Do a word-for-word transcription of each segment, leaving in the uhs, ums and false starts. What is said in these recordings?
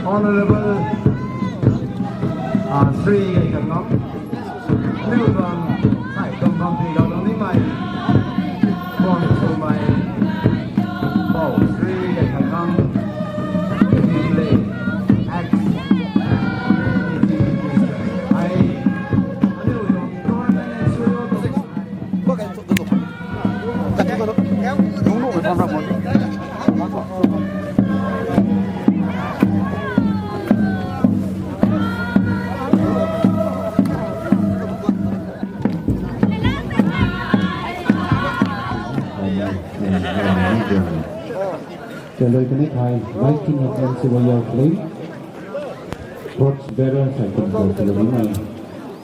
Honorable, uh, Shri Gay Khangam, Liu Tuang, Sai Tuang Bam Pi Gau Long Ni Mai, Tuang Su Mai, Pau Shri Gay Khangam, Ex, ai, Liu Tuang, Talui kanei thei, Vice King of M C Y O Flag, torch bearer, Sai Tuang Bam Pi Gau Long Ni Mai.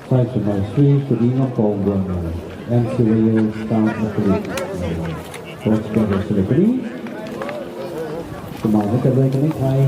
Sai swmei Shri Sudi Ngampou Guangmei, M C Y O Star Athlete, Coach Pedro Selepani. Kumna ta loi kanei thei.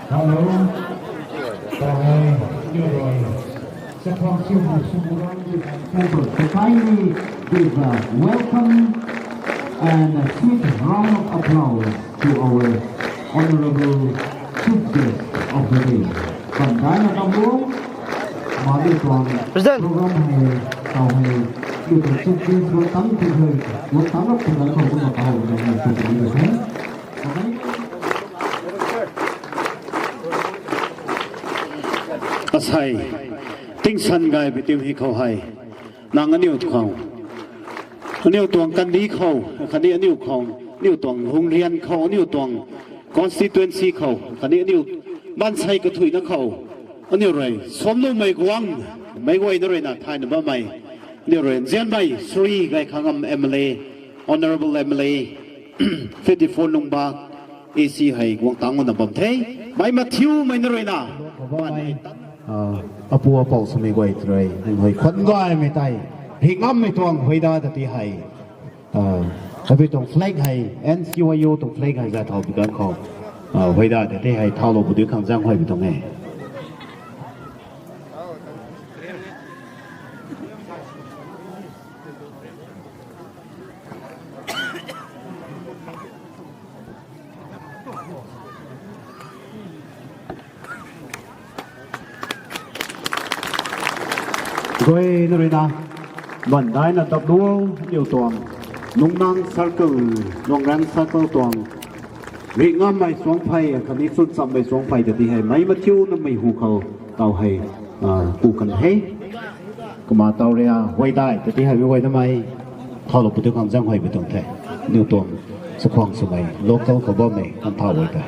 Hello. Hello. Kindly give a welcome and a sweet round of applause to our honorable chief guest of the day. Kan dai na kam bo, mali tuang President. Program hei, tau hei, tu tuang chief guest wo tang tu hei, wo tang rap tu tang khou kumna tau hei, tu tu hei. Asei, tingsan gay bi tim hi khou hei. Nang aniu khou, aniu tuang kandih khou, khatni aniu khou, aniu tuang lungrian khou, aniu tuang constituency khou, khatni aniu maansei kathuina khou, aniu rui, suamlumei guang, meic guayna rui na thayna bammei, aniu rui, nzianmei, Shri Gay Khangam M L A, Honorable M L A, fifty-four Nungbak, A C hei guang tang na bam the. Mei mathiumei na rui na. Ah, apu apou swmei guay tei rui, hei khwan gaymei tei, ringammei tuang huida ta ti hei. Ah, abui tuang flag hei, N C Y O tuang flag hei zay thau bi kan khou. Ah, huida ta ti hei thaulou pu di khang zaeng huay bi tuang e. Guay na rui na, ban dai na tap lu, niw tuang, Nungnang circle, Nungrang circle tuang, ringammei suangphey, khatni chunchammei suangphey ta ti hei, mei mathiu namei hu khou, tau hei, ah, pu kan hei. Kumna tau ria, huay dai, ta ti hei, huay namei, thaulou pu tu khang zaeng huay bi tuang the. Niw tuang, chakhwang swmei, local khou bammei, kan thau huay dai.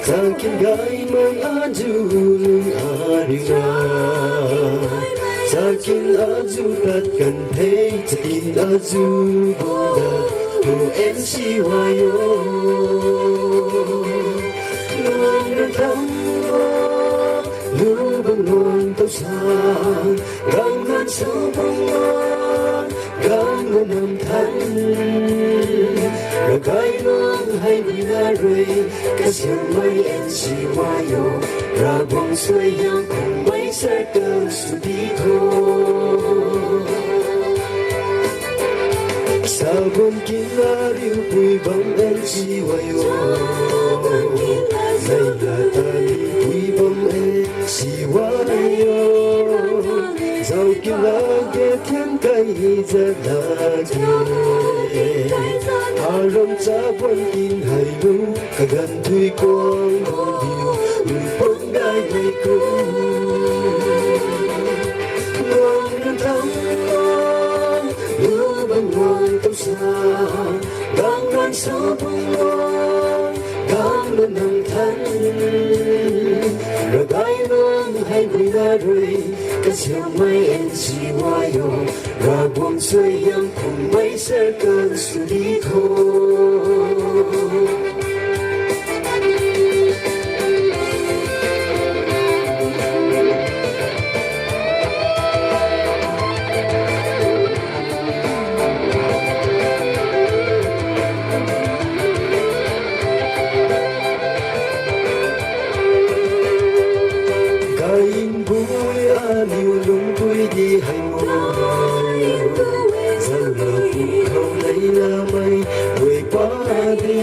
Chakin gaymei azu lung ariu ra. Chakin azu tat kan the, chakin azu bunda, o N C Y O. Luang na thang o, lu bang luang tau sa, gang nan su bang luang, gang na nam than. Ragai luang hei bui na rui, kasiam mei N C Y O, Ravguangc suaihiam phungmei circle sw di tho. Sabuan kin la riu pui bam N C Y O. Zai la ta ni pui bam N C Y O. Zau kin la ge thian kai hi zat la ge. Aram sabuan kin hei lu, kaganv thui kuang bam diu, lu pang dai hei ku. Luang na thang o, lu bang luang tau sa, gang nan su bang luang, gang na nam than. Ragai luang hei bui na rui, kasiam mei N C Y O, Ravguangc suaihiam phungmei circle sw di tho. Gayin bui aniu lungpui di hei mo. Zau la pu khou nei la mei, bui pa di.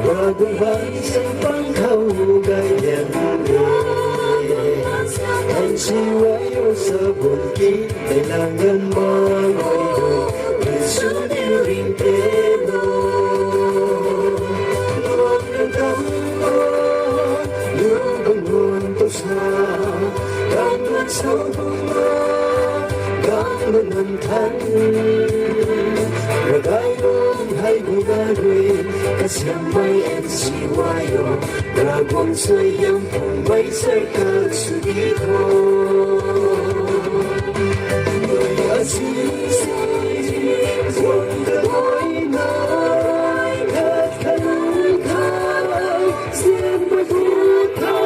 Ravguangc bang sang pang khou gay liang de. N C Y O sabuan kin, nei la ngan ma gay de. Su ni ring te lo. Luang na thang o, lu bang luang tau sa, gang nan su bang luang, gang na nam than. Ragai luang hei bui na rui, kasiam mei N C Y O, Ravguangc suaihiam phungmei circle sw di tho. Nui a si si, zuan ka doi nai, kat ka nui kai, sian mei phu thau,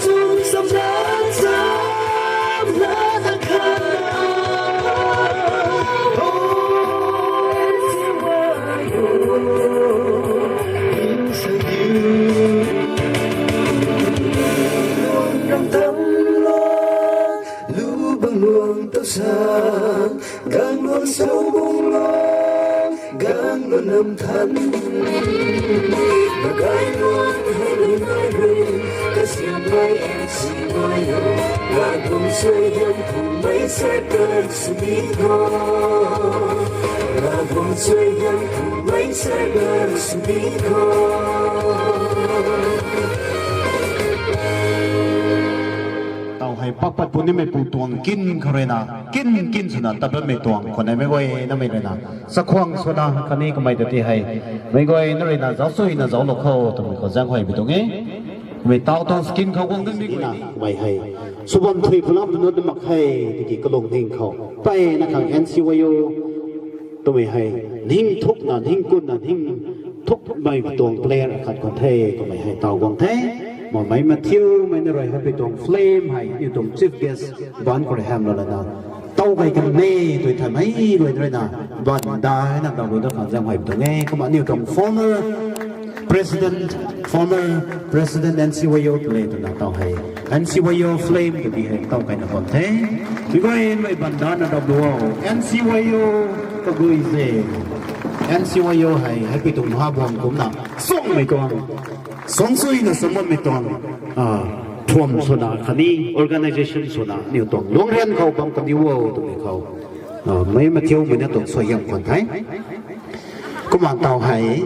sum sam lat sam lat a kha. Oh, N C Y O, in sa diu. Luang ram tam lo, lu bang luang tau sa, gang luang sau bung lo, gang luang nam than. Bagai luang hei lu nai lu, kasiam mei N C Y O, Ravguangc suaihiam phungmei circle sw di tho. Ravguangc suaihiam phungmei circle sw di tho. Tau hei pak pat pu nimei pu tuang kin khou rui na, kin kin swna tat bammei tuang khou nei mei guay namei rui na, chakhwang swna khatni kamei ta ti hei, mei guay na rui na zauc suina zauc lou khou twmei khou zaenghuay bi tuang e. Mei tau tuang skin khou guang dun mi na mei hei, sw bam thui phulam nunc na mak hei, tiki kalung ning khou peyna khang N C Y O twmei hei, ning thukna, ning kunna, ning thukmei tuang player akhat khwan the, twmei hei tau guang the. Mamei Matthew mei na rui hei pui tuang film hei, aniu tuang chief guest, ban khou rui hamh lou lana, tau kai kan ne, tui thamei rui rui na, ban da hei na tau rui da khang zaenghuay bi tuang e, kumna aniu tuang former president, former president N C Y O le twna tau hei, N C Y O film tw di hei tau kai na bam the. Mi guay mei ban da na dap lu o, N C Y O kagui ze. N C Y O hei, hei pui tuang ha buang kumna, songmei tuang, song suina song bammei tuang, ah, thuam swna khatni organization swna, aniu tuang luang rian khou bam kan di o, twmei khou. Ah, mei Matthew mei na tuang suaihiam khwan the. Kumna tau hei,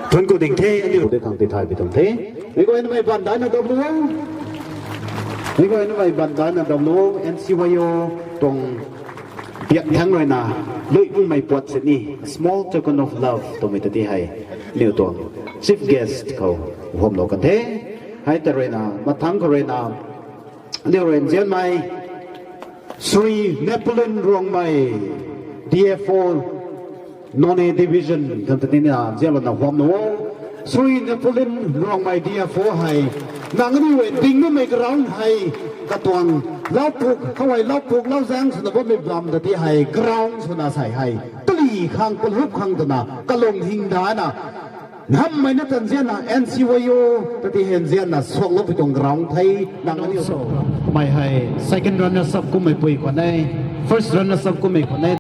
thuan ku ding the, aniu de khang ti thay bi tuang the. Mi guay na mei ban da na dap lu o. Mi guay na mei ban da na dap lu o, N C Y O tuang biak thang rui na, lui bungmei puat sini, small token of love, twmei ta ti hei, aniu tuang Chief guest khou huamlou kan the. Hei ta ruina mathangc khou ruina aniu rui nzianmei Shri Napoleon Ruangmei, D F O, Noney Division kan ta nina nzianlouna huamlou o. Shri Napoleon Ruangmei, D F O hei nang aniu e ding namei ground hei katuang Laupuk khou hei Laupuk Lauzaeng swna bammei bam ta ti hei ground swna sei hei tali khang kalhup khang twna kalung hing dana nhammei na tanzianna N C Y O ta ti hei nzianna suakloupui tuang ground the. Nang aniu so mei hei second runners up kummei pui khwan e, first runners up kummei khwan e.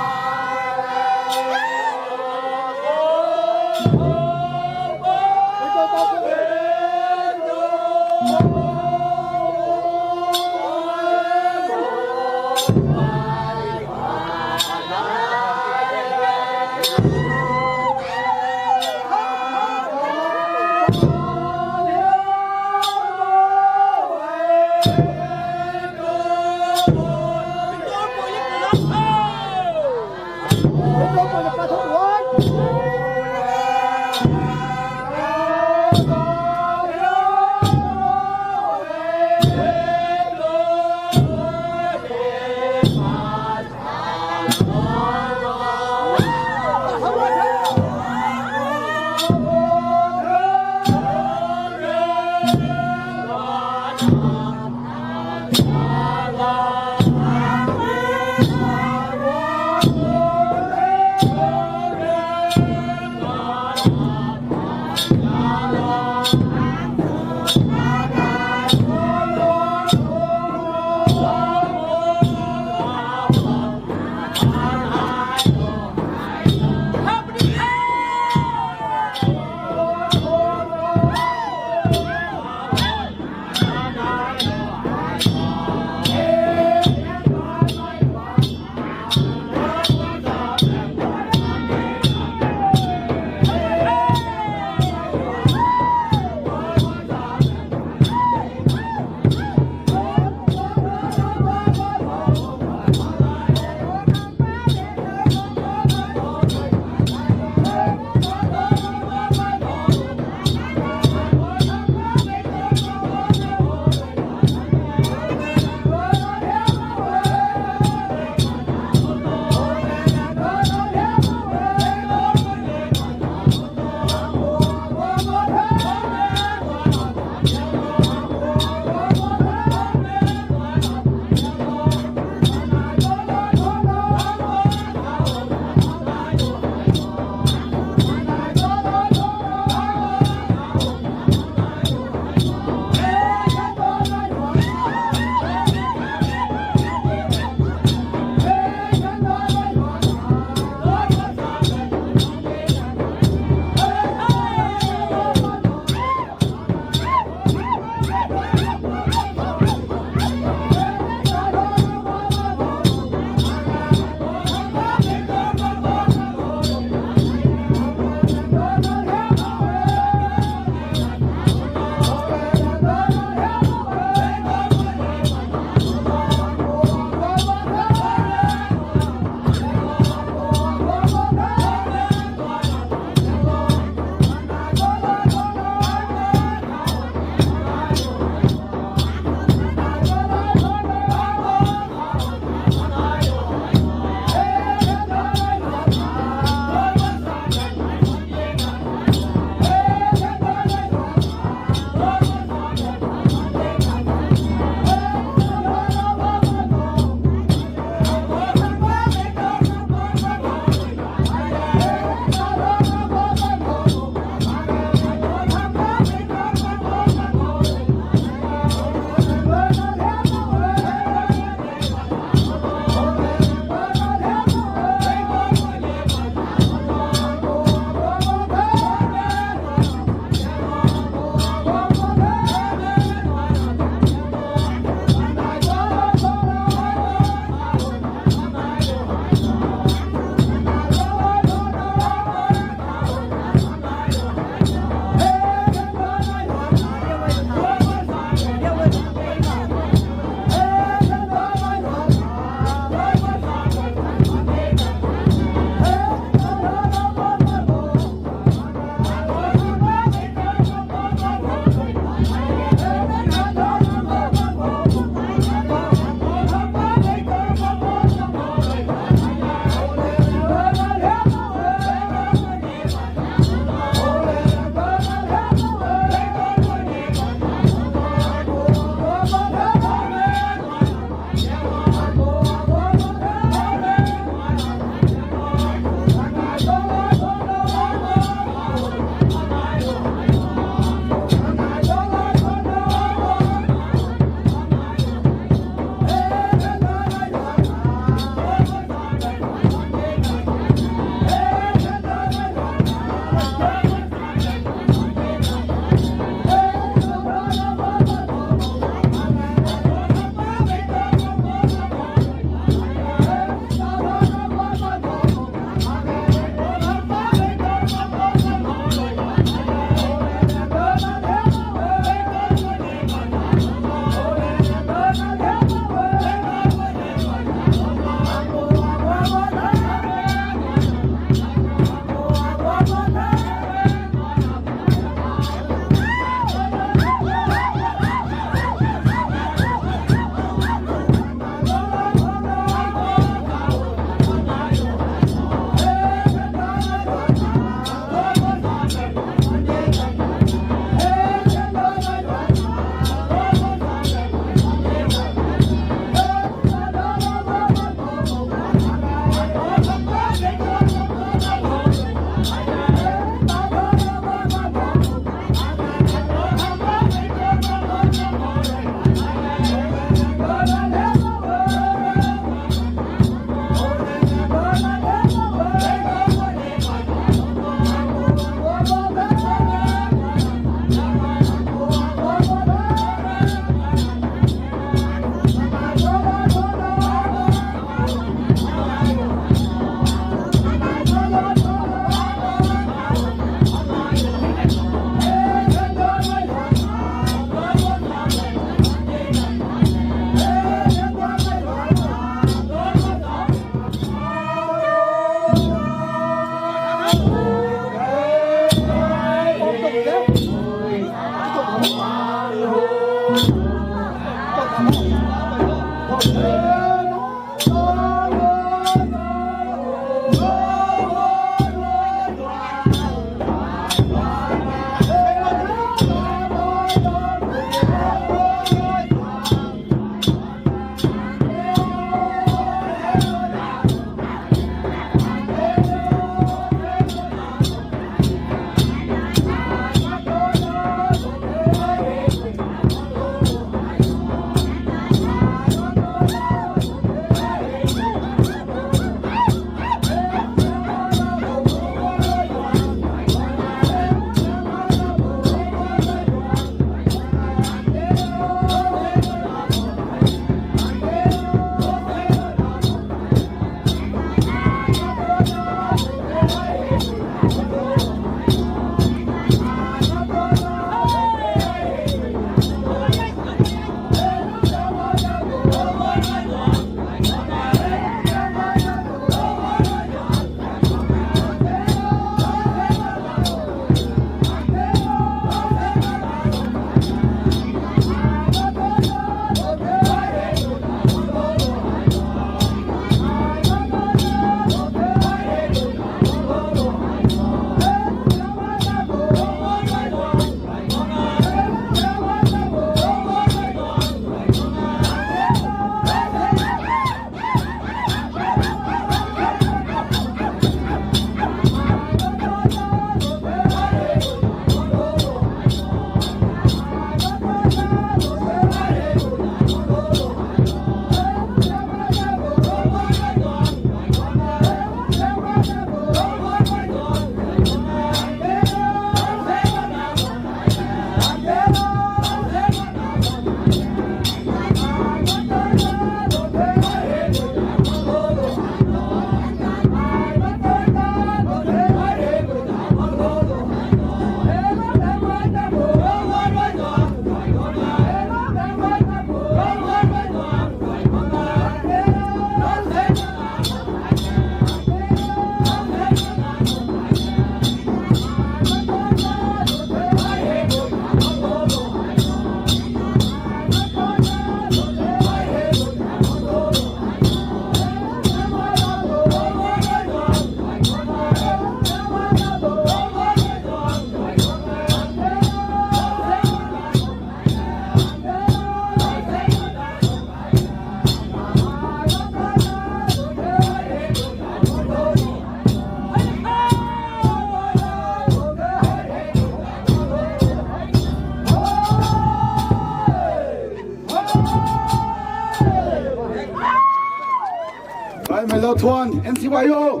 Thuan, N C Y O.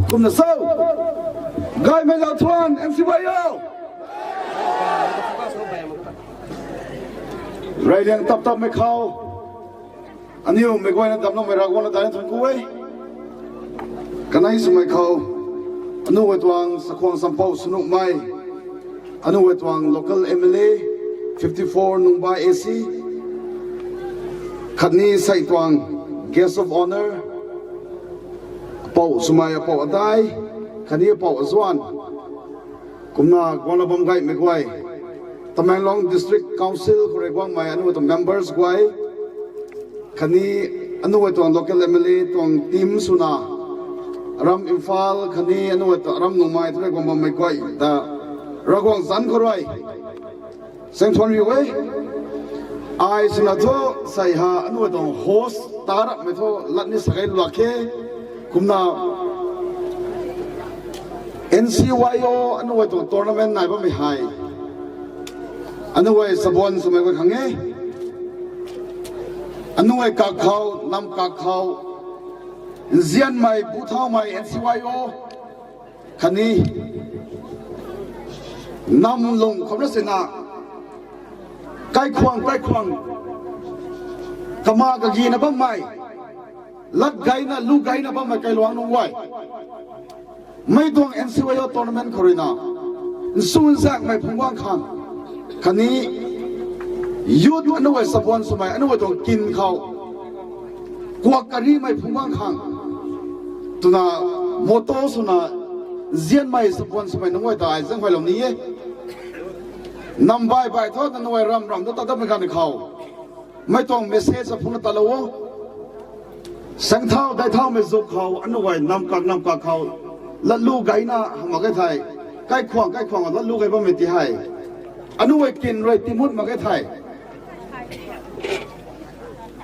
Kumna so. Gaymei Lau Thuan, N C Y O. Reyliang tap tapmei khou, aniu mei guayna damcloumei Ravguangc na daina thuanc ku e. Kanei swmei khou, aniu guay tuang sakhwang sampou swnuhmei, aniu guay tuang local M L A, fifty four Nungba A C, khatni sei tuang Guest of Honour, apou swmei, apou adai, khatni apou azuan, kumna guangna bam gaymei guay, Tamenglong District Council khou rui guangmei aniu tuang members guay, khatni aniu tuang local M L A tuang team swna, aram Imphal khatni aniu tuang aram Nungmei thu rui guang bammei guay ta Ravguangc zanc khou rui zaeng thuanc riu e. Ai swna thu sei ha aniu tuang host ta rapmei thu lat ni sa gay lak khe. Kumna N C Y O aniu tuang tournament nai bammei hei, aniu chabuan swmei guay khang e. Aniu kak khou, nam kak khou, nzianmei, bu thaumei N C Y O khatni nam lung khou na sina, kaikhwang, kaikhwang, kama kagina bammei, lat gayna, lu gayna bammei kailuangc nunc guay, mei tuang N C Y O tournament khou ruina, nsu nzakmei phungc guang khang, khatni youth aniu chabuan swmei, aniu tuang kin khou kuak karimei phungc guang khang, twna motto swna nzianmei chabuan swmei nunc guay ta ai zaenghuaylou ni e. Nam baih baih thu nunc guay ram ram ta tat datmei ganv khou, mei tuang message aphungna tatlou o. Saengthau daithaumei zuk khou aniu guay nam kak nam kak khou latlu gayna hamh mak ge thei, kaikhwang kaikhwang latlu gay bammei ti hei, aniu guay kin rui timut mak ge thei,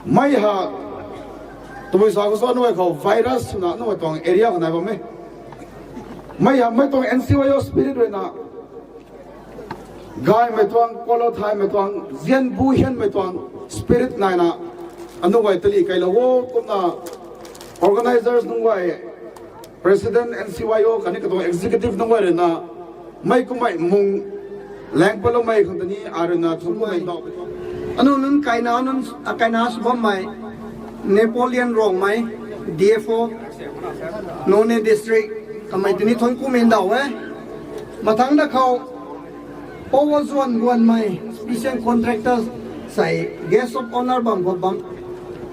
mei ha, tabui sa khou so aniu guay khou virus swna aniu guay tuang area khou nai bam e. Mei ha mei tuang N C Y O spirit ruina, gaymei tuang, kolo thaymei tuang, zian bu hianmei tuang spirit naina, aniu guay tali kailou o. Kumna organizers nunc guay, president N C Y O khatni katuang executive nunc guay ruina, mei kummei mung laeng patloumei khang tani ai ruina thuanc kummei ndauh. Aniu nunc kaina, nunc, akaina sw bammei Napoleon Rongmei, D F O, Noney District, kamei tini thuanc kummei ndauh e. Mathangc da khou, Power Zone guanmei special contractor sei guest of honour bam khou bam,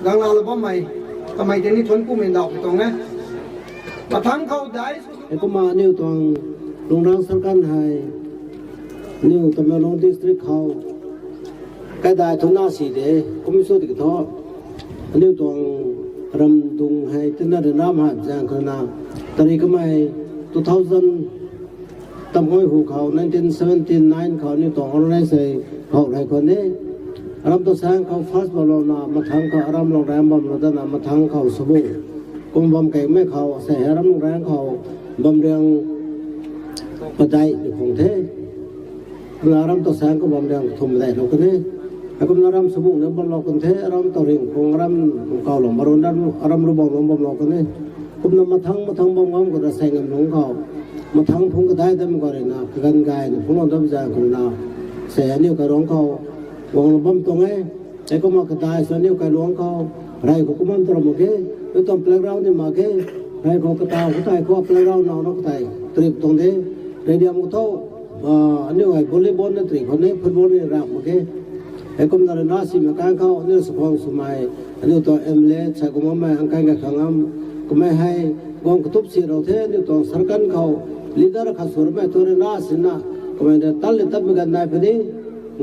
ganglalou bammei, kamei tini thuanc kummei ndauh pui tuang e. Mathangc khou dai Heikumna aniu tuang Lungrang Circle hei, aniu Tamenglong District khou, kaidai thu na si de, kum sw tiki thu, aniu tuang ramdung hei tina ryanra hamh zaeng khou na, tari kamei two thousand tamhoi hu khou, nineteen seventy nine khou aniu tuang organize hei how rey khwan e. Aram ta saeng khou first bamlouna, mathangc khou aram Lungrang bamlou dana, mathangc khou sabu kum bam keymei khou sei aram Lungrang khou bamriang padeih ni khung the. Kumna aram ta saeng khou bamriang kathumh daihlou kan e. Heikumna aram sabu ni bamlou kan the, aram ta ringh khung, aram kawlou, aram Rubang lung bamlou kan e. Kumna mathangc mathangc bam ngam khou ta sei ngam lungc khou, mathangc phungc kadai dam khou ruina kaganv gayna phungclou dam zaeng khou na, sei aniu kairuangc khou guanglou bam tuang e. Heikumna kadai sw aniu kairuangc khou, rey khou kumna tw ram mak ge, mi tuang playground ni mak ge, rey khou kataw khoutei khou playground nauna khoutei trip tuang de, stadium khou tho, aniu hei volleyball na trip khou ni, football ni ram mak ge. Heikumna ruina simei kan khou aniu sakhwang swmei, aniu tuang M L A sei kumna mei angkai ngai khang am, kummei hei guang katup si rou the, aniu tuang circle khou leader khat sw ramei tu ruina sina, kummei ta tal le tat mi ganv nai puni,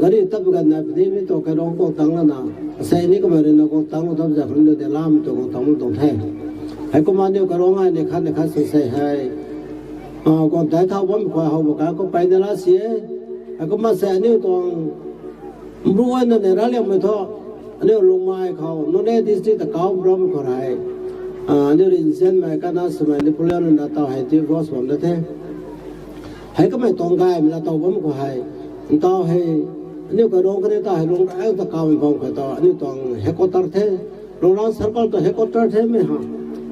gari tat mi ganv nai puni, mi tuang kairuangc guang tang lana, sei ni kummei ruina guang tang lou dam zaeng khou aniu de lam tuang guang tang lou tuang the. Heikumna aniu kairuangc ai ni khat ni khat sw sei hei, guang dai thau bam khou how ba kan khou peyna la si e. Heikumna sei aniu tuang mru ana ni raliangmei thu, aniu Lungmei khou, Noney District ta kau ram khou rey, aniu rinzianmei kana swmei Napoleon na taw hei ti ghost bam da the. Heikumna tuang gaymei la taw bam khou hei, ntaw hei, Aniu kaluang kani ta hei lung rang ta kawmei bam khou ta aniu tuang headquarter the. Lungrang circle tuang headquarter the mei ha.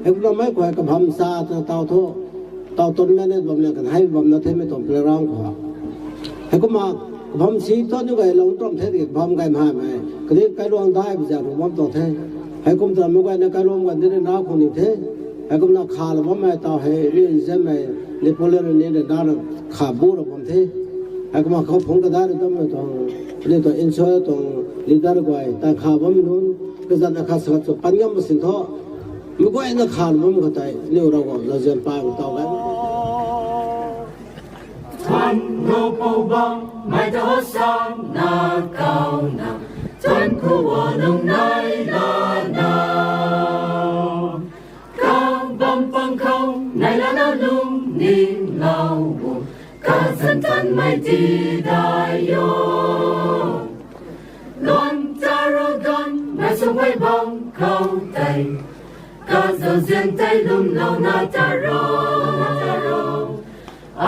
Heikumna mei khou hei kabam sa ta tau thu, tau ton mei ne bam ne kan hei bam na the mei tuang playground khou ha. Heikumna kabam si thu aniu gay lung tram the di kabam gay mei mei. Kani kaluang dai bi za ru bam tuang the. Heikum ta mei gay na kaluang gan di na khou ni the. Heikumna kha la bam mei tau hei ni zem mei Napoleon ni na na kha bu ra bam the. Heikumna khou phung kadai ru bam mei tuang, ni tuang insurer tuang leader guay ta kha bam nunc kazat na kha sa chu pan ngam sin tho. Mei guay na kha la bam kha tei ni ra guang na zem pa tau gay. Thuan no pou bam mei ta ho sam na kau na, thuan khou wa lung nai la na. Kau bam pang khou nai la na lung ning lau o, kazan tan mei ti dai o. Luan ta ro gan mei sung guay bam khou tei, kazau zian tei lum lau na ta ro, na ta ro.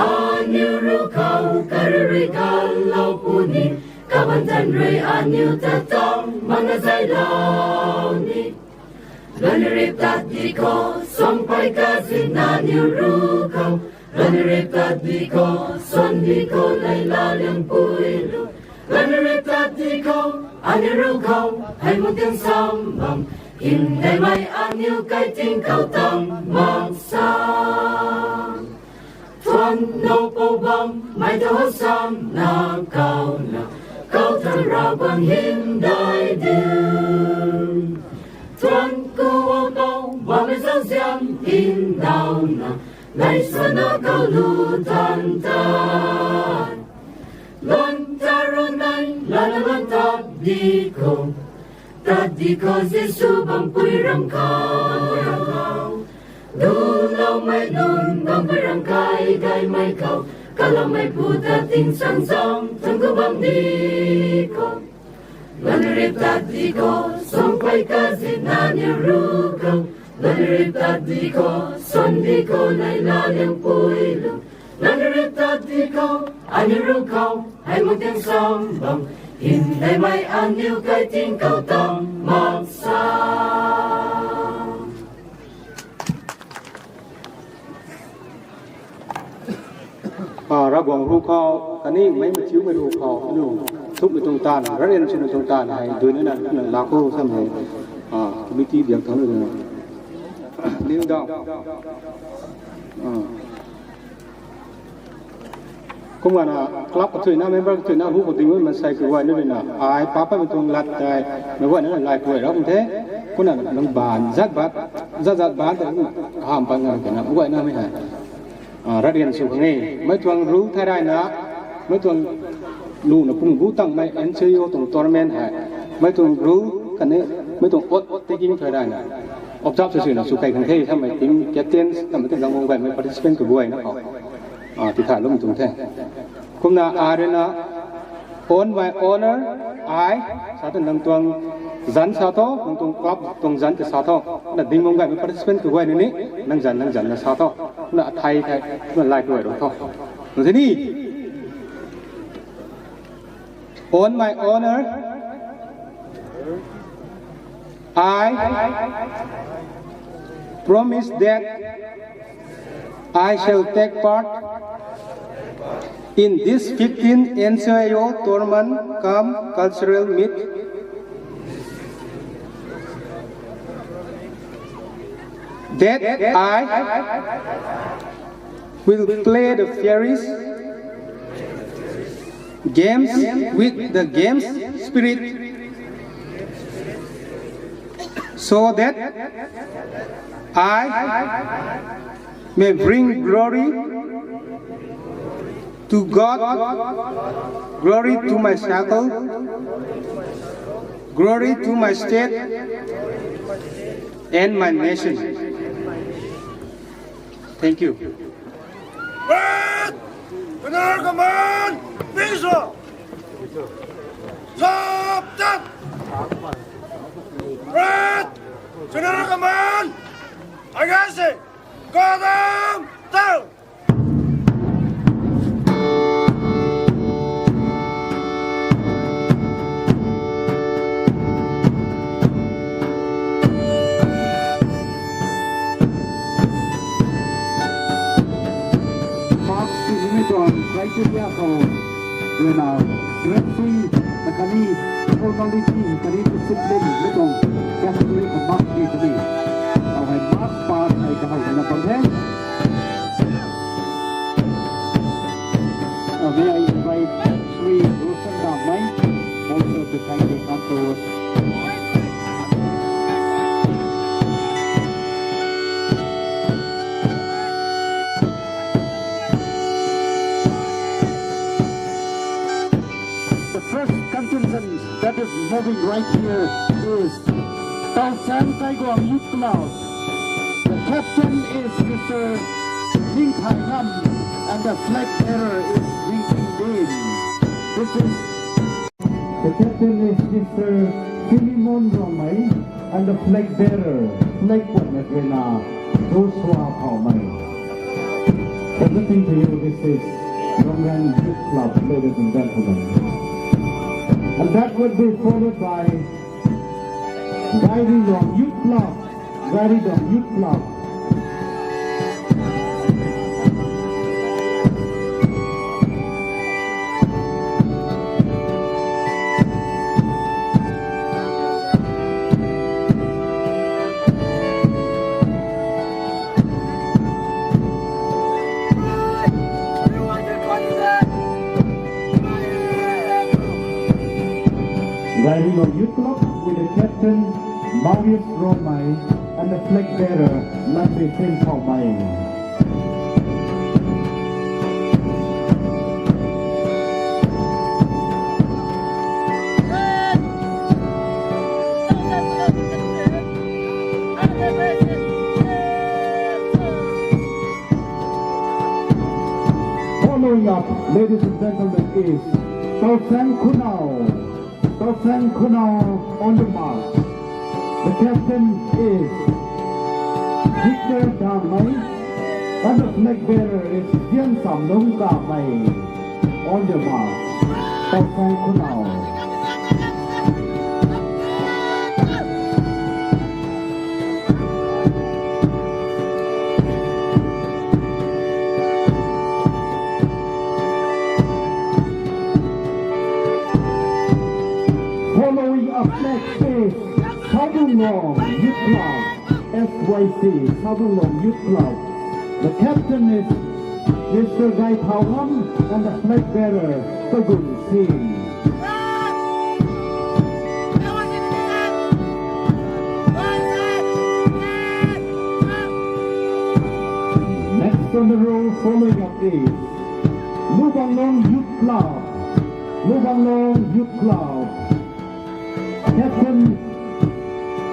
Aniu ru khou karui rui kan lau puni, kaban tan rui aniu ta tang mana zai lau ni. Luan rip tat di khou, song pei kazin aniu ru khou. Luan rip tat di khou, son di khou, nai la liang pui lu. Luan rip tat di khou, aniu ru khou, hei mu tiang sam bam. Hymdaihmei aniu kai ting khou tang mak sa. Thuan no pou bam mei ta ho sam na kau na, kau tan ra bam hymdaih di. Thuan khou wa pou bam mei zau zian hymdauna, nai sa na kau lu tan ta. Luan ta ro nai la na luan tat di khou, tat di khou Jisu bam pui ram khou. Du lau mei lun bam pui ram kai gay mei khou, kalam mei pu ta ting sang zang tang khou bam di khou. Luan rip tat di khou, song pei kazin aniu ru khou. Luan rip tat di khou, son di khou, nai la liang pui lu. Luan rip tat di khou, aniu ru khou, hei mu tiang sam bam. Hymdaihmei aniu kai ting khou tang mak sa. Ravguangc ru khou khatni meic mathiumei ru khou aniu thukmei tuang taanv, rarian swmei tuang taanv hei duina na lak khou sam hei committee biak thangc rui na kneel down. Kumna club kathuina, member kathuina hu khou ding mansei kaguayna rui na ai pa patmei tuang lat tei meic guayna na lai kuay ra kum the. Kumna nang baanv zat zat baanv tei ham pat ngam kena meic guaynamei hei rarian sw khang e. Meic tuang ru thai rayna, meic tuang luna pung bu tangmei N C O tuang tournament hei meic tuang ru khatni meic tuang oath taking thai rayna observe sw swna sw kei khang the. Samei team captains, samei team zang guang gaymei participant kaguayna khou tithaylou tuang the. Kumna ai rui na, on my honor, ai sa tho, nang tuang zanc sa tho, nang tuang club tuang zanc ta sa tho. Na ding guang gaymei participant kaguayna ni nang zanc nang zanc na sa tho. Na athei thei na lai kaguay ru tho. Nang sini, on my honor, I promise that I shall take part in this fifteenth N C I O tournament cum cultural meet, that I will play the fairies games with the games spirit, so that I may bring glory to God, glory to my circle, glory to my state and my nation. Thank you. Red! General Command! Peace! Stop that! Red! General Command! Against it! Go down! Down! Mei tuang criteria khou ruina dressing, khatni formality, khatni discipline mei tuang category khou mark ni tei ni. Tau hei mark pass hei kahawna bam the. Uh, may I invite Shri Roshan Damei also to kindly come forward. The first contingent that is moving right here is Tausang Kaiguang Youth Club. The captain is Mister Ning Thai Ngam and the flag bearer is Ning Ting Din. This is The captain is Mister Philemon Rongmei and the flag bearer, flag puanna ruina Joshua Phaomei. Presenting to you, this is Rongren Youth Club, ladies and gentlemen. And that would be followed by Gairilong Youth Club, Gairilong Youth Club. Gairilong Youth Club with the captain Marius Rongmei and the flag bearer Lambi Sin Phaomei. Following up, ladies and gentlemen, is Tausang Khunau. Tausang Khunau on the march. The captain is Victor Dangmei, and the flag bearer is Ziansamlung Kamei. On the march, Tausang Khunau. Following up next is Saodunglong Youth Club, S Y C, Saodunglong Youth Club. The captain is Mister Gai Thaulam and the flag bearer, Tagun Singh. Next on the roll, following up is Lubanglong Youth Club. Lubanglong Youth Club. Captain,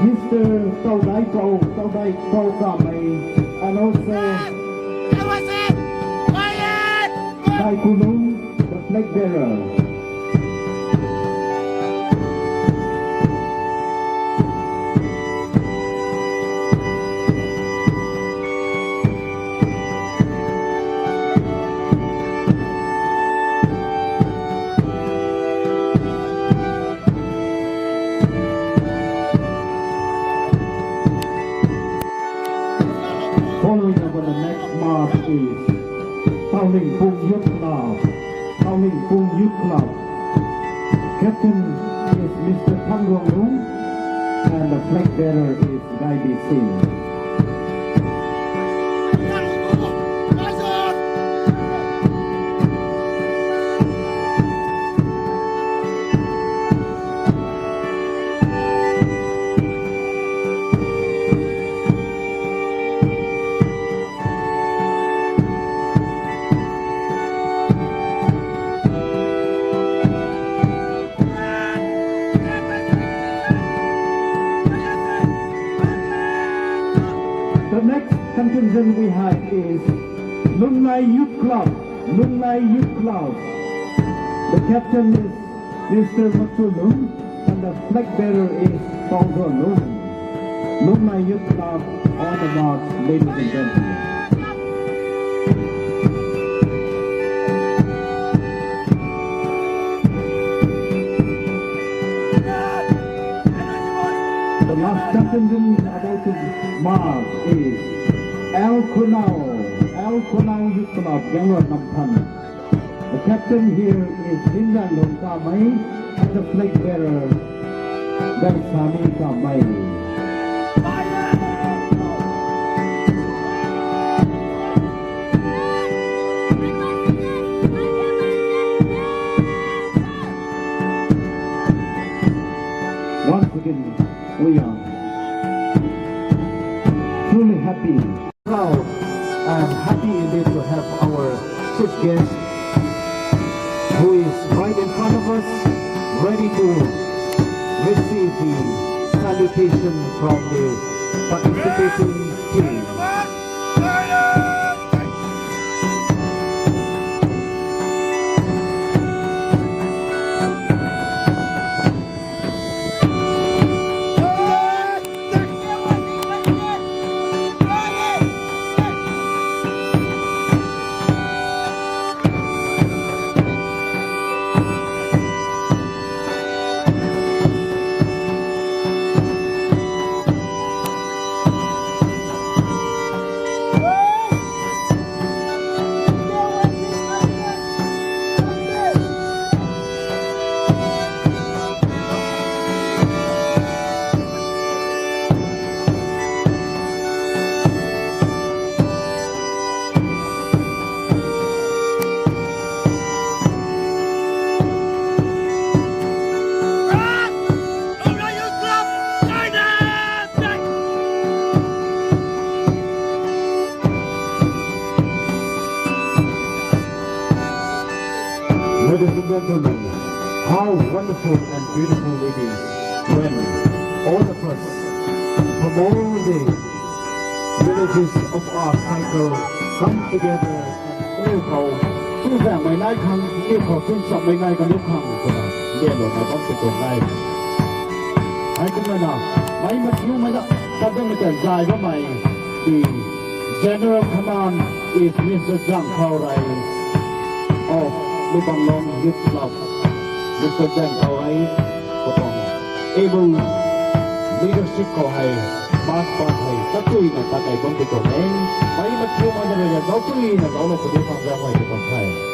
Mister Taudai Pau, Taudai Pau Kamei, and also Dai Kulung, the flag bearer. Following up on the next march is Taulingpung Youth Club. Taulingpung Youth Club. Captain is Mister Thang Guang Lung and the flag bearer is Gai Bi Singh. The next contingent we have is Lunglei Youth Club. Lunglei Youth Club. The captain is Mister Matsulung, and the flag bearer is Paul Zolung. Lunglei Youth Club on the march, ladies and gentlemen. The last contingent about to march is L Khunau. L Khulnao Youth Club, Bangalore, Namthan. The captain here is Linzanglung Kamei and the flag bearer, Gaisami Kamei. Once again, we are truly happy, proud, and happy indeed to have our chief guest, who is right in front of us, ready to receive the salutation from the participating team. Ladies and gentlemen, how wonderful and beautiful it is when all of us from all the villages of our cycle come together and, oh, how, chu zaengmei nai khang, e khou chun samei nai kanu khang twna, lianlou na bam tu tuang nai. Hei kumna na, mei mathiumei na, tat dangmei tan zay bammei, the General Command is Mister Zangkhao Rey of Lubanglong Youth Club. Mister Zangkhao Rey, khou tuang able leadership khou hei, pass pass hei, tatuina ta kai bam tu tuang e. Mei mathiumei na rui na, zauc tuina zauclou puni khang zaengmei tu tuang the.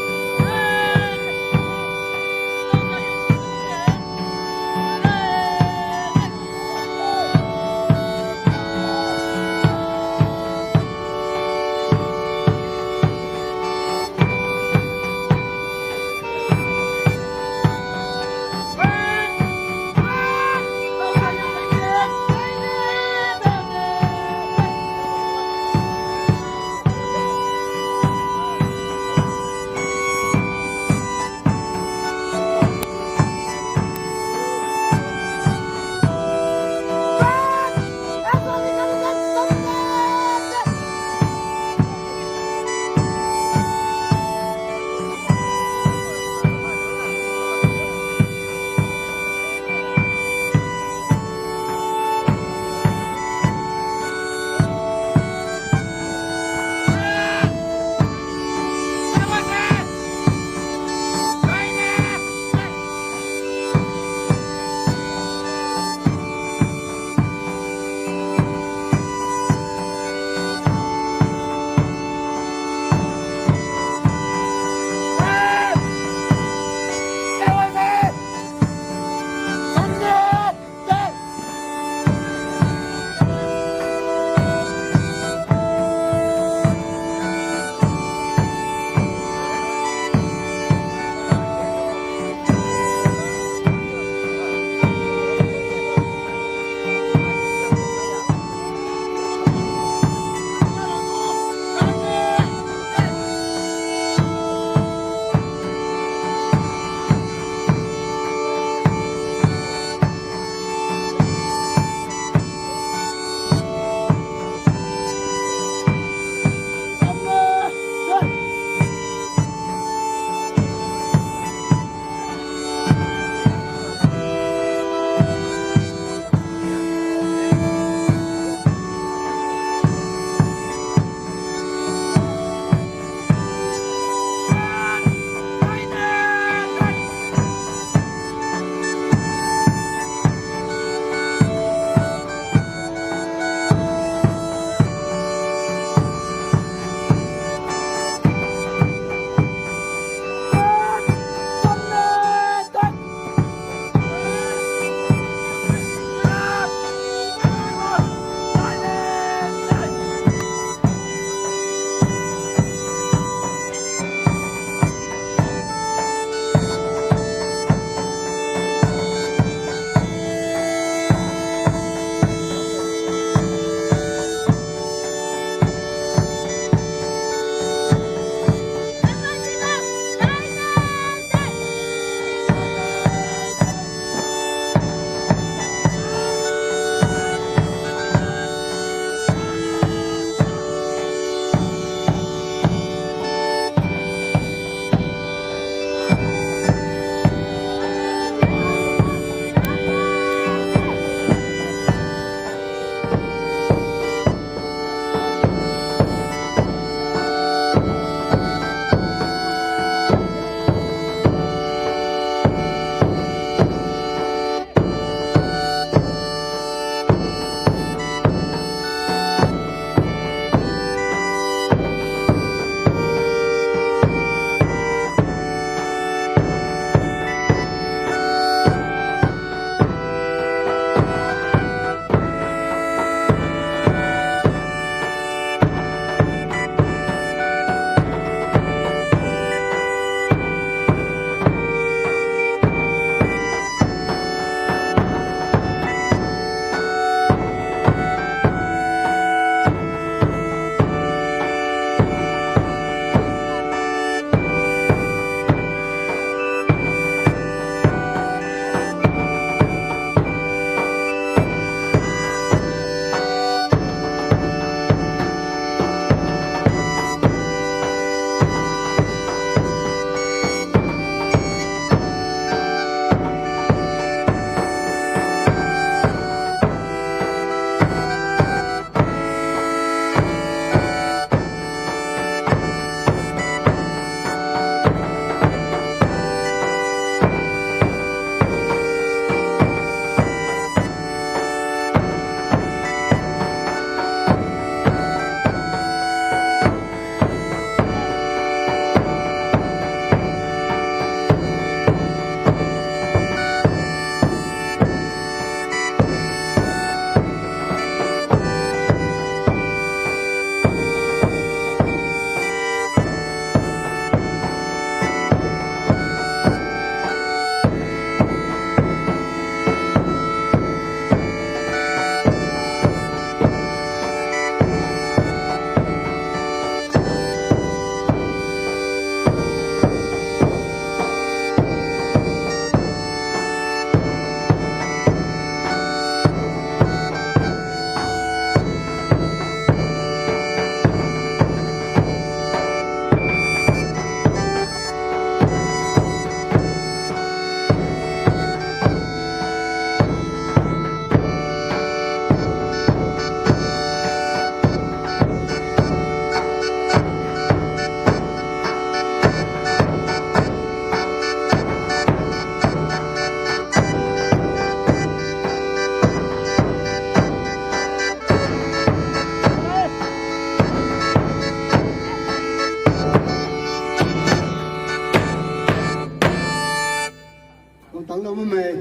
Lou bammei,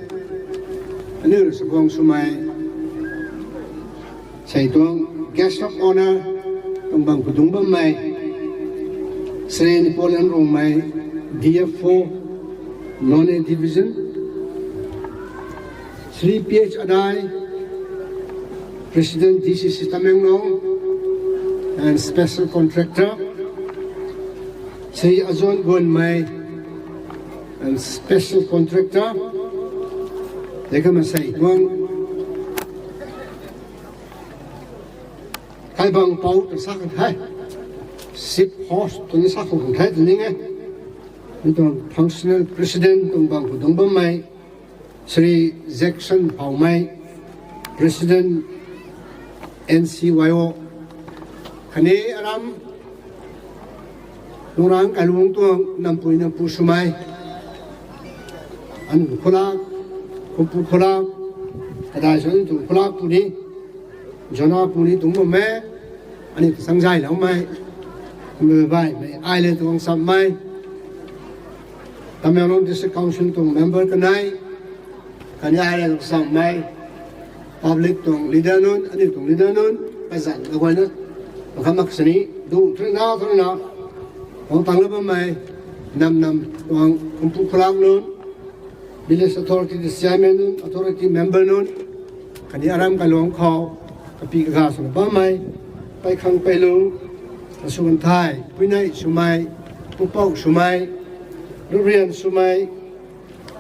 aniu rui sakhwang swmei, sei tuang guest of honour tuang bam khou dungc bammei, Shri Napoleon Rongmei, D F O, Noney Division, Shri P H Adai, President D C C Tamenglong, and special contractor, Shri Azon Gonmei, and special contractor, de kamei sei tuang kaibang pou twna sa kan the, chief host twna sa khou kan the tw ning e. Mi tuang functional president tuang bam khou dungc bammei, Shri Jackson Phaumei, President N C Y O, khatni aram Lungrang Kailuang tuang nampui nampu swmei, aniu khulak, khumpu khulak, kadai sw aniu tuang khulak puni, zona puni tuang bammei, aniu ta sangzayloumei, kumna baihmei ai le tuang chammei, Tamenglong District Council tuang member kanei, khatni ai le tuang chammei, public tuang leader nunc, aniu tuang leader nunc, kazanc kaguayna, makhat mak sini, du thurina thurina, guang tangclou bammei, nam nam tuang khumpu khulak nunc, village authority chairman nunc, authority member nunc, khatni aram Kailuang khou kapi kaga swna bammei, peikhang peilu, sw kan the, puinei swmei, pupouc swmei, rurian swmei,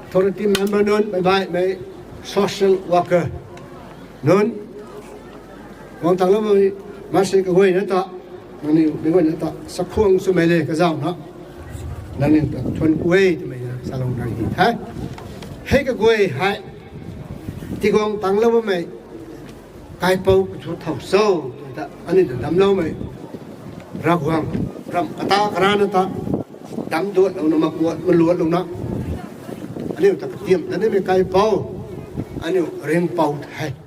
authority member nunc, meic baihmei social worker nunc, guang tangcloumei, maansei kaguayna ta, nangniw meic guayna ta chakhwang swmei le kazauhna, nangniw ta thuanc ku e twmei na salou nai di the. Hei kaguay hei, tiguang tangclou bammei kaipouc kathu thau cho tw ta aniu ta damcloumei, Ravguangc ramh kata karana ta damc duatlouna, makuat maluatlouna, aniu ta katiam ta nimei kaipouc, aniu ringhpouc the.